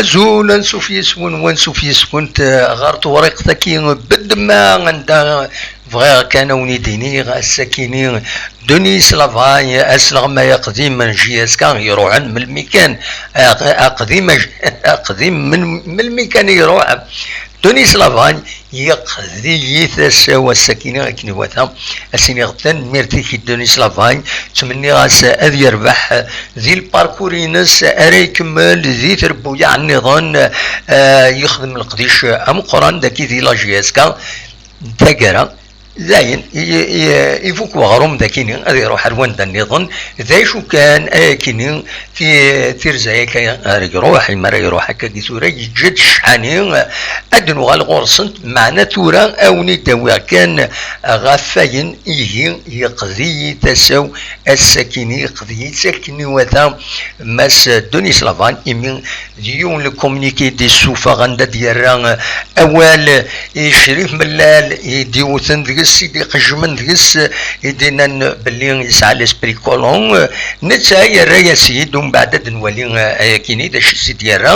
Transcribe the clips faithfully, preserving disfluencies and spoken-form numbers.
Azul, ansuf yes-wen, wansuf yes-went, eh, ɣer tewriqt-agi beddemma, anda bɣiɣ kan a wen-id-iniɣ, ass-akini Denis Lavagne, asleɣmay aqdim n J S K, iruḥen melmi kan, aq-, aqdim, aqdim melmi kan iruḥ. Denis Lavagne, yeqdi-yi tasa-w ass-akini akken iwata. As-iniɣ tanemmirt-ik i Denis Lavagne, ttmenniɣ-as ad yerbeḥ di lparkur-ines, ara ikemmel di trebbuyaɛ nniḍen, eh, yexdem leqdic ameqqran dagi di la J S K. Taggara, dayen, i-, i-, ifuk weɣrum dakini, ad iruḥ ar wanda nniḍen. D acu kan, ayakini, ti-, tirza-yak ara iruḥ, imi ara iruḥ akkagi tura, yeǧǧa-d ccḥani, ad nuɣal ɣur-sent, meɛna tura a wen-id-awiɣ kan ɣef wayen ihi yeqdi-yi tasa-w ass-akini, yeqdi-yi-tt akken iwata Mass Denis Lavagne, imi d yiwen le communiqué d-issufeɣ anda d-yerra awal i Crif Mellal, i d-iwten deg-s, i d-iqejjmen deg-s, i d-innan belli yesɛa l'esprit colon. Netta yerra-yas-id, umbeɛd ad nwali, eh, ayakini d acu i s-id-yerra.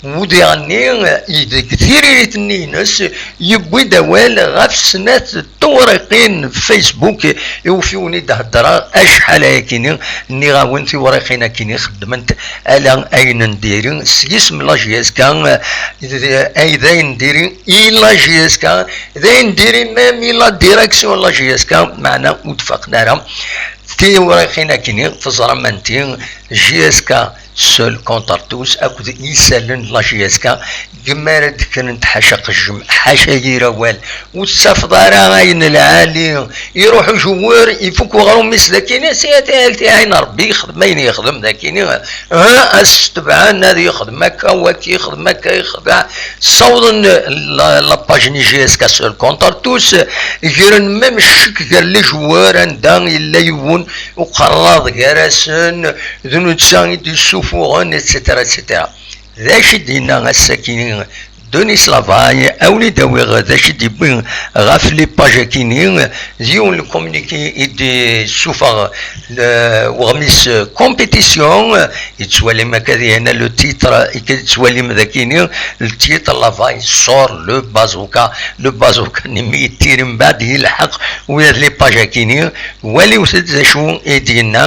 U diɣenni, eh, deg tiririt-nni-ines, yewwi-d awal ɣef snat tewriqin Facebook, iwuf i wen-id-heddreɣ acḥal ayakini, nniɣ-awen tiwriqin-akini xeddment ala ayen n diri, s yisem la J S K, eh, ay d ayen n diri i la J S K, d ayen n diri même i la direction la J S K, meɛna ur d-faqen ara. Tiwriqin-akini, teẓram anti, J S K seul contre tous, akked yisallen n la J S K, gma ara d-kkrent ḥaca qejjem, ḥaca yir awal, ur tettafeḍ ara ayen lɛali, iruḥ ujewwer, ifuk weɣrum-is dakini, si ati, ati, ayen Rebbi yexdem, ayen yexdem dakini, ha, as-tebɛen ad yexdem akka, waki yexdem akka, yexdeɛ. Ssawḍen la, la page n J S K seul contre tous, gren même ccek gar les joueurs, anda yella yiwen uqerraḍ gar-asen, d netta i d-yessufuɣen, et cetera, et cetera. D acu i d-yenna ass-agi Denis Lavagne? A wen-id-awiɣ d acu i d-yewwi ɣef les pages-akini, d yiwen le communiqué i d-yessufeɣ le, weɣmis, euh, compétition, euh, yettwalim akka dihin le titre, i yettwalim dakini, le titre Lavagne sort le bazooka, le bazooka-nni mi yettir mbeɛd yelḥeq ula d les pages-akini, waliwet-d d acu i d-yenna,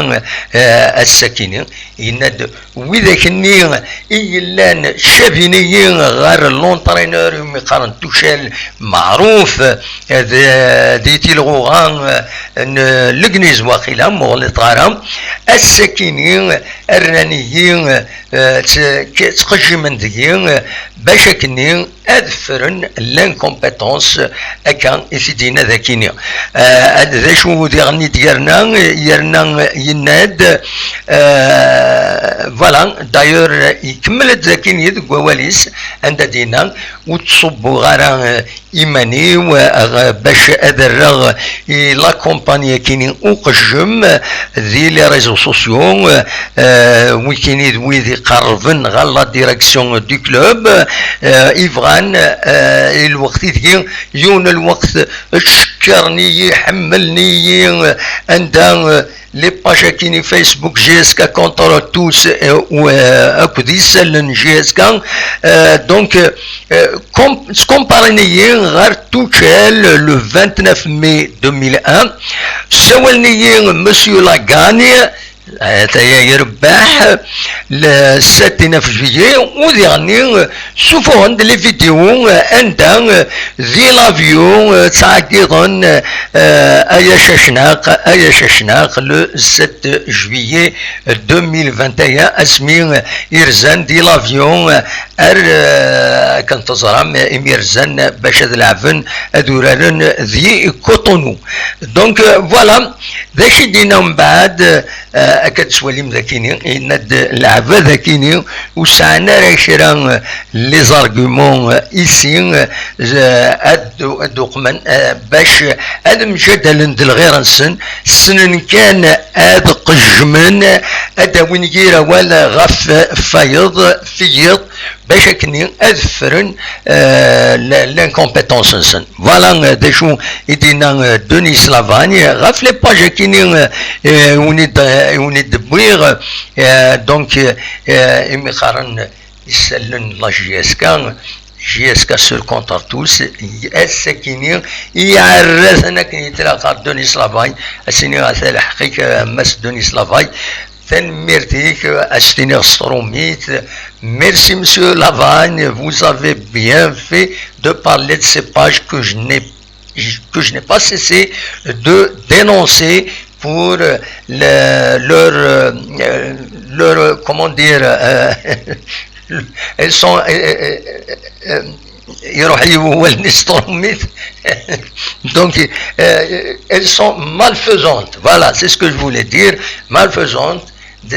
euh, ass-akini, yenna-d widak-nni i yellan cabin-iyi ɣer l'entraîneur umi qqaren Tuchel, meɛruf, eh, d, di tilɣuɣa, eh, n Legliz waqila, ma ur ɣliṭeɣ ara. Ass-akini rran-iyi, eh, tt-, k-, ttqejjimen deg-i, eh, bac akkenni ad ffren l'incompétence, akka i t-id-yenna dakini. Eh, d acu diɣen i d-yerna? Yerna yenna-d, eh, voilà, d'ailleurs, ikemmel-d dakini deg wawal-is, anda d-yenna, ur ttṣubbuɣ ara, eh, iman-iw, eh, bac ad rreɣ i la campagne-akini uqejjem di les réseaux sociaux, eh, wikini d wid iqerrben ɣer la direction du club, eh, i bɣan, eh, i lweqt ideg yiwen lweqt ttcekkaren-iyi, ḥemmlen-iyi, anda, eh, les pages-akini Facebook J S K contre tous, eh, u, eh, akked isallen J S K, eh, donc, eh, com-, scomparen-iyi ɣer Tuchel le vingt-neuf mai deux mille un, ssawalen-iyi Monsieur Lagagne, eh, taya yerbeḥ le sept et neuf juillet, u diɣenni, eh, ssufuɣen-d les vidéos, eh, anda, eh, di l'avion, eh, ttɛeggiḍen, eh, ay acacnaq, ay acacnaq, le sept juillet deux mille vingt et un, asmi, eh, irzan di l'avion, eh, ar, eh, akken teẓram, eh, imi rzan bac ad leɛben, ad uraren di Cotonou. Donc, eh, voilà, d acu i d-yenna mbeɛd, eh, akka d-twalim dakini, yenna-d leɛbad akini, ur sɛan ara kra, eh, les arguments, eh, ici, eh, ad, ad uqmen, eh, bac ad mjadalen d lɣir-nsen, ssnen kan ad qejjmen, ad d-awin yir awal ɣef fayeḍ, tiyiḍ, bac akkenni ad ffren, eh, l-, l'incompétence-nsen. Voilà, eh, d acu i d-yenna, eh, Denis Lavagne ɣef les pages-akini, eh, eh, wen-id-, eh, wen-id-wwiɣ, eh, donc, eh, imi qqaren, isallen n la J S K, J S K sur contre tous, ass-akini i iɛerrazen akken yetlaq ɣer Denis Lavay, ad s-iniɣ ata lḥeqq-ik, a Mass Denis Lavay, tanemmirt-ik, ad s-tiniɣ s trumit, merci Monsieur Lavay, vous avez bien fait de parler de ces pages que je n'ai que je n'ai pas cessé de dénoncer pour euh, le- leur, euh, euh, leur, euh, comment dire, euh, elles sont, euh, euh, euh, euh, يروح يولني ستروميت. Donc, euh, elles sont malfaisantes. Voilà, c'est ce que je voulais dire. Malfaisantes,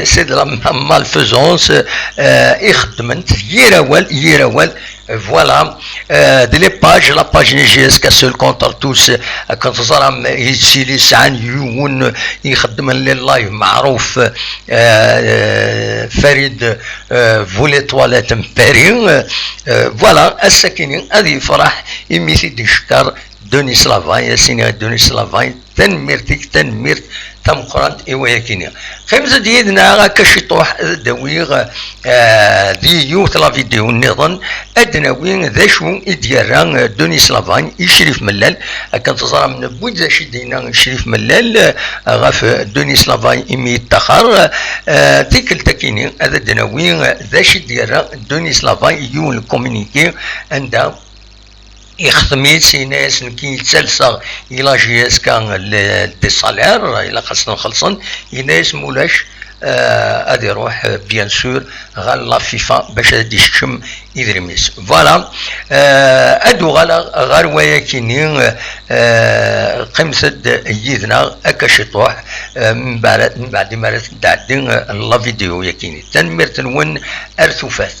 c'est de la malfaisance. Euh, ixeddment yir awal, yir awal. Voilà. Euh, de les pages, la page N G S K seul contre tous, euh, quand on a ici les سعان يون يخدم les lives معروف, euh, Farid, euh, vous les toilettes Paris, euh, voilà, ass-akini ad yefreḥ imi t-id-icekkeṛ Denis Lavay, ad s-iniɣ Denis Lavay, tanemmirt-ik, tanemmirt tameqqrant i wayakini. Qqimet-d yid-neɣ akka ciṭuḥ, ad d-awiɣ, eh, di yiwet la vidéo nniḍen, ad d-nawi d acu i d-yerra, eh, Denis Lavay i Crif Mellal. Akken teẓram, newwi-d d acu i d-yenna Crif Mellal, eh, ɣef, eh, Denis Lavay imi yettaxer. Eh, tikkelt-akini ad d-nawi, eh, d acu i d-yerra Denis Lavay i yiwen n communiqué anda ixdem-itt, yenna-yas nekk i ttalseɣ i la J S K le- des salaires, ilaq ad s-ten-xellṣen, yenna-yas mulac, eh, ad iruḥ, eh, bien sûr ɣer la FIFA bac ad d-isekcem idrimen-is. Voilà. Eh, ad uɣaleɣ ɣer wayakini, eh, qqimet-d yid-neɣ akka ciṭuḥ, eh, mbeɛd mbeɛd imi ara tɛeddi, eh, la vidéo yakini. Tanemmirt-nwen, ar tufat.